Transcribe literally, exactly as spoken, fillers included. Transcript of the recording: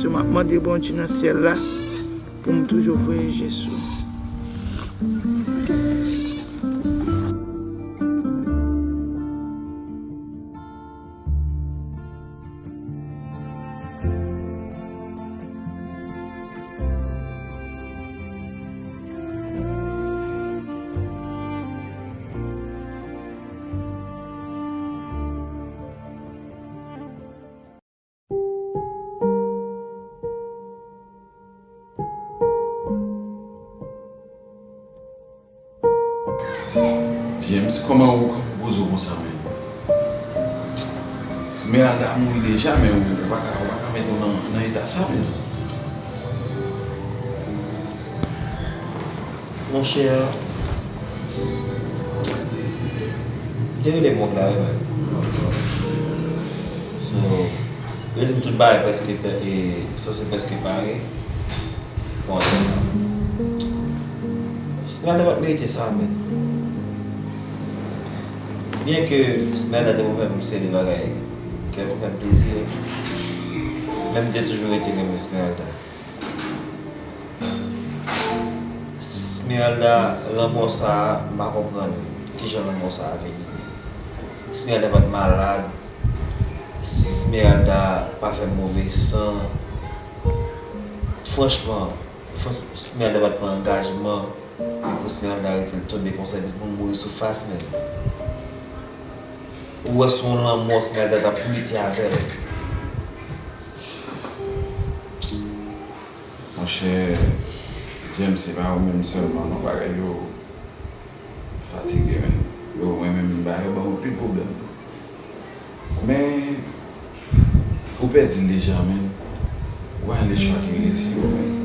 M ap mande Bondye nan syèl la pou m toujou voye je sou. James, kòman ou, kòman ou poze w konsa menm? Esmeralda mouri deja, men ou, ou pa ka, ou pa ka mete w nan, nan eta sa menm. Monchè, m te rele Mond la wi, man. So, yo di m tout bagay prèske pè-, e, sanse prèske pare. Bon, Esmeralda pa t merite sa, men. Byenke Esmeralda te konn fè m seri de bagay, te konn fè m plezi, men m te toujou rete renmen Esmeralda. Esmeralda, lanmò sa a, m pa konprann kijan lanmò sa a vini. Esmeralda pa t malad. Esmeralda pa fè move san. Franchman, frans-, Esmeralda pa t pran angajman. E pou Esmeralda rete l tonbe konsa, epi pou l mouri sou fas, men. Ou wè se yon lanmò Esmeralda t ap lite avè l. Monchè, James, se pa ou menm sèlman non, bagay yo fatige, men. Yo, mwen menm, bagay yo ban m anpil pwoblèm tou. Men, ou pèdi l deja, men. Ou ale chwa ki rezi yo, men.